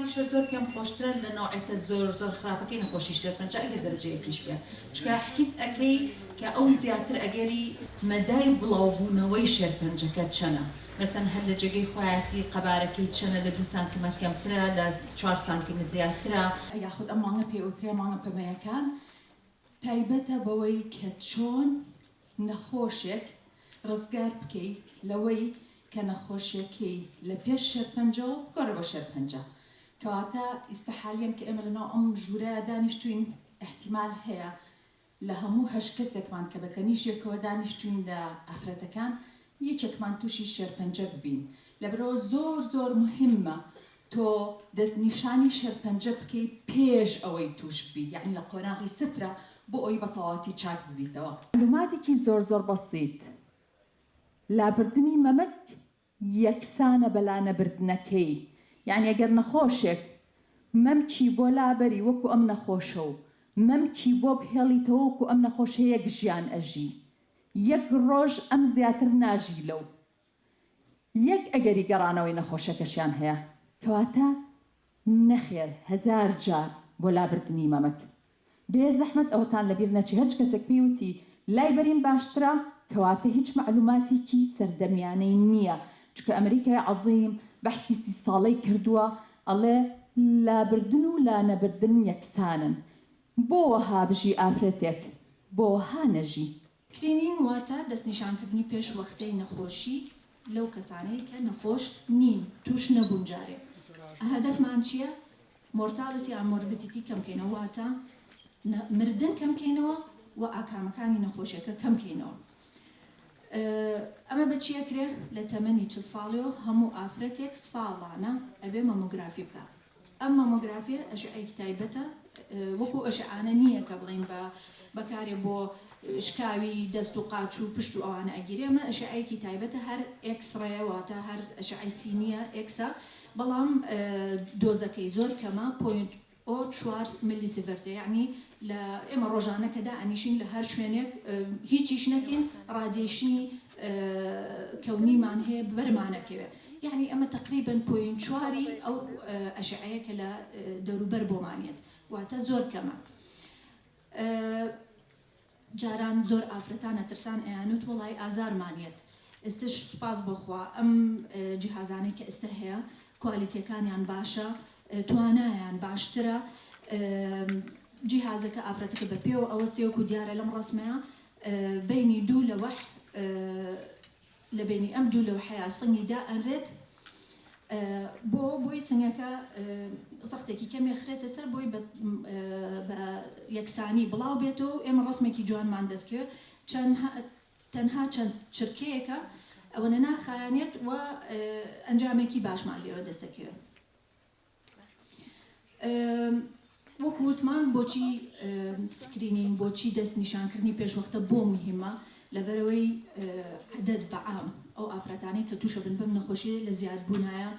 ئەوانیشە زۆر پێم خۆشترە لە نەوعێتە زۆر زۆر خراپەکەی نەخۆشی شێرپەنجە ئەگەر دەرەجە یەکیش بێ چونکە حیس ئەکەی کە ئەو زیاتر ئەگەری مەدای بڵاوبوونەوەی شێرپەنجەکە چەنە مەسەن هەر لە جێگەی خۆیەتی قەبارەکەی چەنە لە دوو سانتیمەر کەمترە لە چوار سانتیم زیاترە. یاخود ئەم مانگە پێی ئەوترێ مانگە پەمەیەکان تایبەتە بەوەی کە چۆن نەخۆشێک ڕزگار بکەی لەوەی کە نەخۆشیەکەی لە پێش شێرپەنجەوە بگۆڕێ بۆ شێرپەنجە. کەواتە ئیستە حالیەن کە ئێمە لەناو ئەم ژوورەیا دانیشتوین ئیحتیمال هەیە لە هەموو هەشت کەسێکمان کە بە تەنیشت یەکەوە دانیشتوین لە ئافرەتەکان یەکێکمان توشی شێرپەنجە ببین لەبەرئەوە زۆر زۆر موهیمە تۆ دەستنیشانی شێرپەنجە بکەی پێش ئەوەی توش ببیت یەعنی لە قۆناغی سفرە بۆ ئەوی بە تەواوەتی چاک ببیتەوە. مەعلوماتێکی زۆر زۆر بەسیت لابردنی مەمک یەکسانە بە لانەبردنەکەی یەعنی ئەگەر نەخۆشێک مەمکی بۆ لابەری وەکو ئەم نەخۆشە و مەمکی بۆ بهێڵیتەوە وەکو ئەم نەخۆشە یەک ژیان ئەژی یەک ڕۆژ ئەم زیاتر ناژی لەو یەک ئەگەری گەڕانەوەی نەخۆشەکەشیان هەیە کەواتە نەخێر هەزار جار بۆ لابردنی مەمک بێ زەحمەت ئەوەتان لەبیر نەچێ هەرچ کەسێک پێی وتی لای بەرین باشترە کەواتە هیچ مەعلوماتیکی سەردەمیانەی نیە چونکە ئەمریکای عەزیم بەحسی سی ساڵەی کردوە ئەڵێ لابردن و لانەبردن یەکسانن بۆ وەها بژی ئافرەتێک بۆ وەها نەژی. screening واتە دەستنیشانکردنی پێش وەختەی نەخۆشی لەو کەسانەی کە نەخۆش نین، تووش نەبوون جارێ. هەدەفمان چییە؟ mortality and morbidity کەم کەینەوە واتە مردن کەم کەینەوە و ئاکامەکانی نەخۆشیەکە کەم کەینەوە. ئەمە بە چی ئەکرێ؟ لە تەمەنی 40 ساڵیەوە هەموو ئافرەتێک ساڵانە ئەبێ مەمۆگرافی بکا. ئەم مەمۆگرافیە ئەشعەیەکی تایبەتە وەکو ئەشعانە نییە کە بڵێین بە بەکارێ بۆ شکاوی دەست و قاچ و پشت و ئەوانە ئەگیرێ ئەمە ئەشعەیەکی تایبەتە هەر X-ray ە واتە هەر ئەشعەی سینیە ئێکسە بەڵام dose ەکەی زۆر کەمە point o چوار milli sievert ە یەعنی لە ئێمە ڕۆژانە کە دائەنیشین لە هەر شوێنێک هیچیش نەکەین radiation ی کەونیمان هەیە بەرمانەکەوێ یەعنی ئەمە تەقریبەن point چواری ئەو ئەشعەیە کە لە دەوروبەر بۆمان یەت واتە زۆر کەمە. جاران زۆر ئافرەتان ئەترسان ئەیانوت وەڵای ئازارمان یەت ئێستش سوپاس بۆ خوا ئەم جیهازانەی کە ئێستە هەیە کوالیتیەکانیان باشە توانایان باشترە جیهازەکە ئافرەتەکە بە پێوە ئەوەستێ وەکو دیارە لەم ڕەسمەیە بینی دوو لەوەح لە بەینی ئەم دوو لەوحەیا سنگی دائەنرێت بۆ بۆی سنگەکە زەختێکی کەمێ خرێتە سەر بۆی بە یەکسانی بڵاو بێتەوە و ئێمە ڕەسمێکی جوانمان دەستکەوێت چەند تەنها چەند چرکەیەکە ئەوەنە ناخایەنێت و ئەنجامێکی باشمان لێوە دەستەکەوێت. وەکو وتمان بۆچی screening بۆچی دەستنیشانکردنی پێشوەختە بۆ مهمە لەبەرەوەی عدد بەعام ئەو ئافرەتانەی کە تووشە بن بەم نەخۆشیە لە زیادبوونایە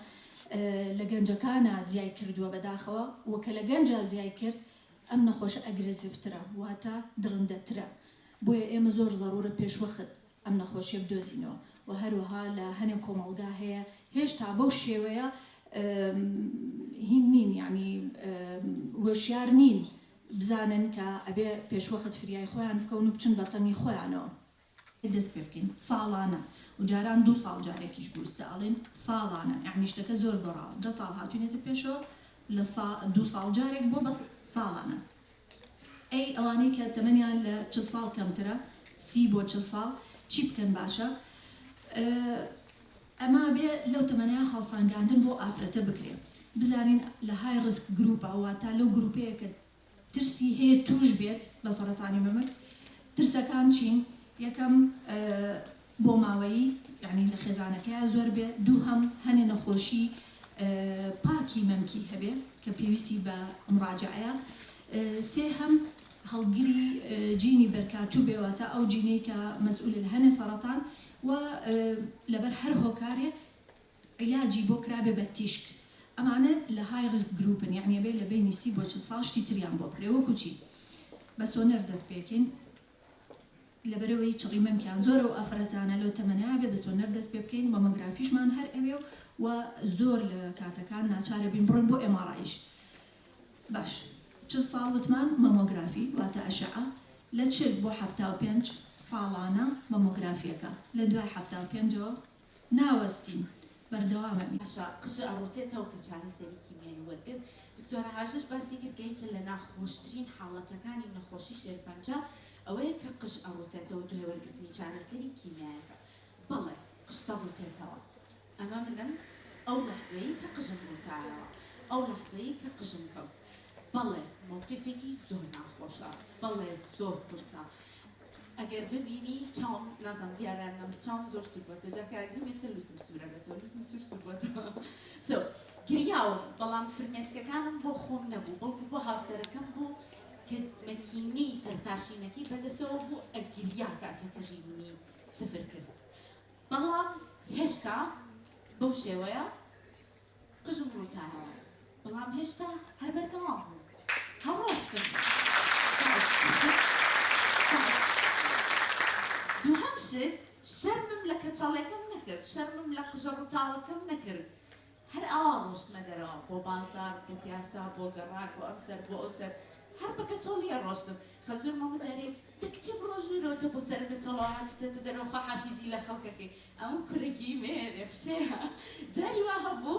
لە گەنجەکانە زیای کردووە بەداخەوە و کە لە گەنجا زیای کرد ئەم نەخۆشە aggressive ترە واتە دڕندەترە بۆیە ئێمە زۆر زەڕورە پێشوەخت ئەم نەخۆشیە بدۆزینەوە و هەروەها لە هەنێ کۆمەڵگا هەیە هێشتا بەو شێوەیە هین نین یانی هۆشیار نین بزانن کە ئەبێ پێشوەخت فریای خۆیان بکەون و بچن بە تەنگی خۆیانەوە. دەست پێ بکەین ساڵانە و جاران دوو ساڵ جارێکیش بوو ئیستا ئەڵێن ساڵانە یانی شتەکە زۆر گۆڕاوە دە ساڵ هاتوینەتە پێشەوە لە سا دوو ساڵ جارێک بۆ بە ساڵانە. ئەی ئەوانەی کە تەمەنیان لە 40 ساڵ کەمترە 30 بۆ 40 ساڵ چی بکەن باشە؟ ئەمە بێ لەو تەمەنەیا هەڵسانگاندن بۆ ئافرەتە بکرێ بزانین لە high risk group ە واتا لەو گروپەیە کە ترسی هەیە توش بێت بە سەڕەتانی مەمک ترسەکان چین یەکەم بۆماوەیی یانی لە خێزانەکەیا زۆر بێ دووهەم هەنێ نەخۆشی پاکی مەمکی هەبێ کە پێویستی بە مڕاجەعەیە سێهەم هەڵگری جینی BRCA2 بێ واتە ئەو جینەی کە مەسئولە لە هەنێ سەڕەتان و لەبەر هەر هۆکارێ عیلاجی بۆ کرابێ بە تیشک ئەمانە لە high risk group ن یەعنی ئەبێ لە بەینی 30 بۆ 40 ساڵ شتی تریان بۆ بکرێ وەکو چی بە سۆنەر دەست پێکەین. لەبەرئەوەی چڕی مەمکیان زۆرە و ئافرەتانە لەو تەمەنەیا بێ بە سۆنەر دەست پێ بکەین مەمۆگرافیشمان هەر ئەوێ و زۆر لە کاتەکان ناچارە بین بڕۆین بۆ MRI یش باش 40 ساڵ وتمان مەمۆگرافی واتە ئەشعە لە 40 بۆ 75 ساڵانە مەمۆگرافیەکە لە دوای 75ەوە ناوەستین بەردەوامەبین. باشە قژە ئەڕوتێتەوە کە چارەسەری کیمیایی وەرگرت دکتۆرە هاژەش باسی کرد کە یەکێ لە ناخۆشترین حاڵەتەکانی نەخۆشی شێرپەنجە ئەوەیە کە قژ ئەڕوتێتەوە دوای وەرگرتنی چارەسەری کیمیایەکە بەڵێ قژ دەڕوتێتەوە ئەمە منم ئەو لەحزەی کە قژم ڕوتایەوە ئەو لەحزەی کە قژم کەوت بەڵێ مەوقیفێکی زۆر ناخۆشە بەڵێ زۆر قورسە ئەگەر ببینی چاوم نازانم دیارە یان نا بەس چاوم زۆر سوور بۆتەوە جا کە ئەگریم یەکسەر لوتم سوورە بێتەوە لوتم سوور سوور بۆتەوە سۆ گریاوم بەڵام فرمێسکەکانم بۆ خۆم نەبوو بەڵکو بۆ هاوسەرەکەم بوو کە مەکینەی سەرتاشینەکەی بەدەسەوە بوو ئەگریا کاتێ قژی منی سفر کرد بەڵام هێشتا بەو شێوەیە قژم ڕووتایەوە بەڵام هێشتا هەر بەردەوام بووم هەر ڕۆشتم دووهەم شت شەرمم لە کەچەڵێکەم نەکرد شەرمم لە قژە ڕووتاوەکەم نەکرد هەر ئاوا ڕۆشتمە دەرەوە بۆ بازاڕ بۆ پیاسە بۆ گەڕان بۆ ئەم سەر بۆ ئەو سەر هەر بە کەچەڵیە ڕۆشتم خەزوورم هەموو جارێ دە کچێ بڕۆ ژوورەوە تۆ بۆ سەرە کەچەڵەوە هاتووتەتە دەرەوە خواحافیزی لە خەڵکەکەی ئەم کورەکی مێرێ فشەیە جاری وا هەبوو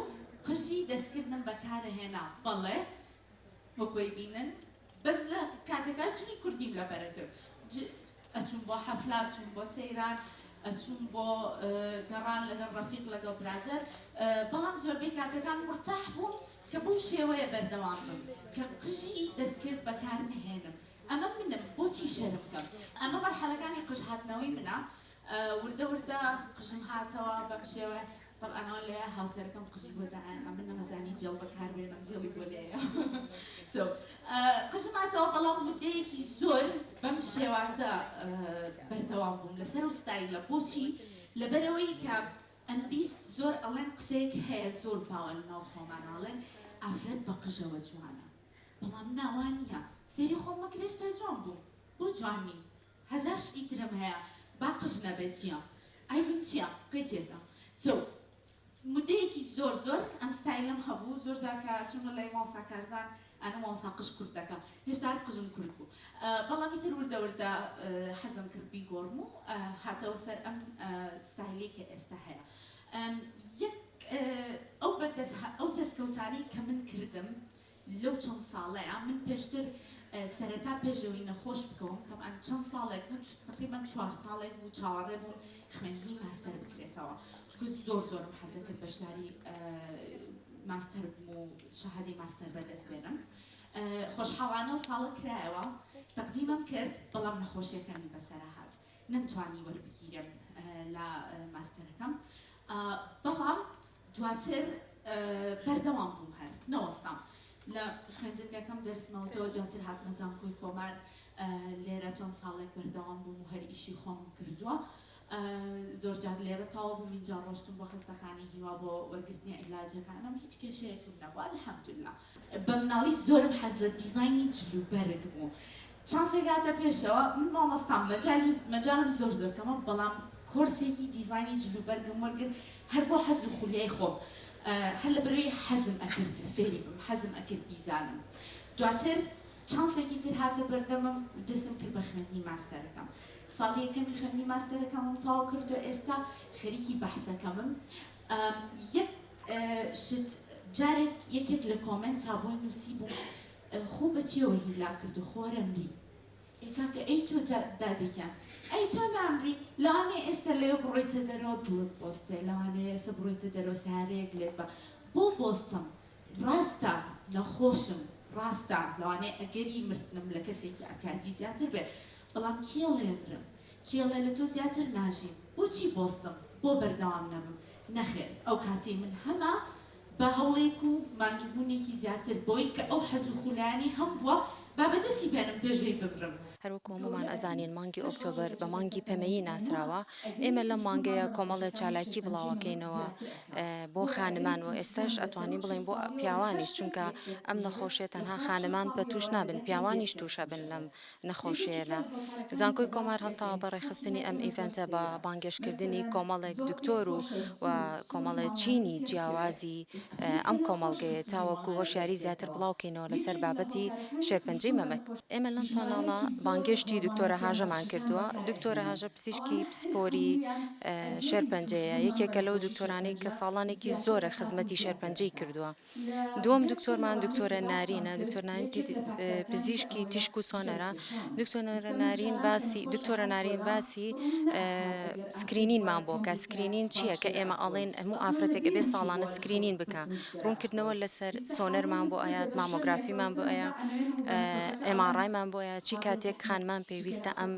قژی دەستکردم بەکارەهێنا بەڵێ وەکۆی بینن بەس لە کاتێکا جلی کوردیم لەبەرە کرد ئەچوم بۆ حەفلا چوم بۆ سەیران ئەچوم بۆ گەڕان لەگەڵ ڕەفیق لەگەڵ برادەر بەڵام زۆربەی کاتەکان مورتاح بووم کە بەو شێوەیە بەردەوام بم کە قژی دەستکرد بەکار نەهێنم ئەمە منم بۆچی شەرم بکەم ئەمە مەرحەلەکانی قژ هاتنەوەی منە وردە وردە قژم هاتەوە بەم شێوەیە تەبعەن ئەوە لێ هاوسەرەکەم قژی بۆ داهێنا من نەمەزانی جێڵ بەکار بێنم جێڵی بۆ لێیە سۆ قژم هاتەوە بەڵام مدەیەکی زۆر بەم شێوازە بەردەوام بووم لەسەر و ستایلە بۆچی لەبەرەوەی کە ئەمبیست زۆر ئەڵێن قسەیەک هەیە زۆر باوە لەناو خۆمان ئەڵێن ئافرەت بە قژەوە جوانە بەڵام نا وا نییە سەیری خۆم مەکرێ شتا جوان بووم بۆ جوان نیم 1000 شتی ترم هەیە با قژ نەبێت چیە عەیبم چیە قیتێکە so مدەیەکی زۆر زۆر ئەم ستایلەم هەبوو زۆر جار کە چوومە لای مامۆستا کارزان ئەنە مامۆستا قژ کورت دەکا هێشتا هەر قژم کورت بوو بەڵام ئیتر وردە وردە حەزم کرد بیگۆڕم و هاتەوە سەر ئەم ستایلەی کە ئێستا هەیە یەک ئەو بەدەست ئەو دەستکەوتانەی کە من کردم لەو چەند ساڵەیا من پێشتر سەرەتا پێش ئەوەی نەخۆش بکەوم تەبعەن چەند ساڵێک بوو تقریبا چوار ساڵێک بوو چاوەڕێ بووم خوێندنی ماستەر بکرێتەوە چونکە زۆر زۆرم حەزەکرد بەشداری ماستەر بم و شەهادەی ماستەر بەدەست بێنم خۆشحاڵانە و ساڵە کرایەوە تەقدیمم کرد بەڵام نەخۆشیەکەمی بەسەرا هات نەمتوانی وەربگیرێم لە ماستەرەکەم بەڵام دواتر بەردەوام بووم هەر نەوەستام لە خوێندنگەکەم دەرسمەوەتەوە دواتر هاتمە زانکۆی کۆمار لێرە چەند ساڵێک بەردەوام بووم و هەر ئیشی خۆمم کردووە زۆر جار لێرە تەواو بووم اینجا ڕۆشتم بۆ خەستەخانەی هیوا بۆ وەرگرتنی عیلاجەکانم هیچ کێشەیەکم نەبووە الحمدلله بە مناڵی زۆرم حەز لە دیزاینی جلوبەرگ بوو چانسێک هاتە پێشەوە من مامۆستام مەجالی مەجالم زۆر زۆر کەمە بەڵام کۆرسێکی دیزاینی جلوبەرگم وەرگرت هەر بۆ حەز و خولیای خۆم هەر لە بەرەوەی حەزم ئەکرد فێری بم حەزم ئەکرد بیزانم دواتر چانسێکی تر هاتە بەردەمم و دەستم کرد بە خوێندنی ماستەرەکەم ساڵی یەکەمی خوێندنی ماستەرەکەمم تەواو کردو ئێستا خەریکی بەحسەکەمم یەک شت جارێک یەکێک لە کۆمێنتا بۆی نووسیبووم خۆ بە چیەوە هیلاک کردو خۆ ئەمری ئێ کاکە ئەی تۆ جا دادە گیان ئەی تۆ نامری لەوانەیە ئێستا لەوێ بڕۆیتە دەرەوە دڵت بۆستێ لەوانەیە ئێستا بڕۆیتە دەرەوە سەیارەیەک لێت با بۆ بۆستم ڕاستە نەخۆشم ڕاستە لەوانەیە ئەگەری مردنم لە کەسێکی ئەعتیادی زیاتر بێ بەڵام کێ ڵێ مرم کێ ڵێ لە تۆ زیاتر ناژیم بۆچی بۆستم بۆ بەردەوام نەبم نەخێر ئەو کاتەی من هەمە بە هەوڵێک و ماندووبوونێکی زیاتر بەوەی کە ئەو حەز و خولایانەی هەمبووە. با بەدەستی بێنم پێش ئەوەی بمرم. هەروەکو هەموومان ئەزانین مانگی ئۆکتۆبەر بە مانگی پەمەیی ناسراوە، ئێمە لەم مانگەیە کۆمەڵێ چالاکی بڵاوەکەینەوە بۆ خانمان و ئێستاش ئەتوانین بڵێین بۆ پیاوانیش چونکە ئەم نەخۆشیە تەنها خانمان بە توش نابن پیاوانیش توشەبن لەم نەخۆشیەدا. زانکۆی کۆمار هەستاوە بە ڕێکخستنی ئەم event ە بە بانگێشتکردنی کۆمەڵێک دکتۆر و و کۆمەڵێ چینی جیاوازی ئەم کۆمەڵگەیە تاوەکو هۆشیاری زیاتر بڵاوکەینەوە لەسەر بابەتی شێرپەنجەی مەمک. ئێمە لەم پاناڵە بانگێشتی دکتۆرە هاژەمان کردووە، دکتۆرە هاژە پزیشکی پسپۆری شێرپەنجەیە، یەکێکە لەو دکتۆرانەی کە ساڵانێکی زۆرە خزمەتی شێرپەنجەی کردووە. دووەم دکتۆرمان دکتۆرە نارینە، دکتۆر نارین پزیشکی تیشک و سۆنەرە، دکتۆرە نارین باسی دکتۆرە نارین باسی screening مان بۆ کە screening چییە کە ئێمە ئەڵێن هەموو ئافرەتێک ئەبێ ساڵانە screening بکە ڕوونکردنەوە لەسەر سۆنەرمان بۆ ئەیات مامۆگرافیمان بۆ ئەیە MRI مان بۆ ئەیە چی کاتێک خانمان پێویستە ئەم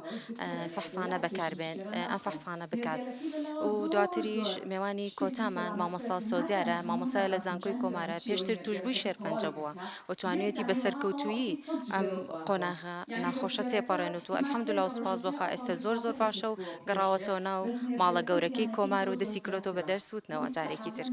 فەحسانە بەکاربێن ئەم فەحسانە بکات و دواتریش مێوانی کۆتامان مامۆستا سۆزیارە مامۆسایە لە زانکۆی کۆمارە پێشتر توشبووی شێرپەنجە بووە و توانیویەتی بە سەرکەوتوویی ئەم قۆناغە ناخۆشە تێپەڕێنێت و الحمدللە و سوپاس بۆ خوا ئێستا زۆر زۆر باشە و گەڕاوەتەوە ناو ماڵە گەورەکەی کۆمار و دەستی کردۆتەوە بە دەرس وتنەوە جارێکی تر.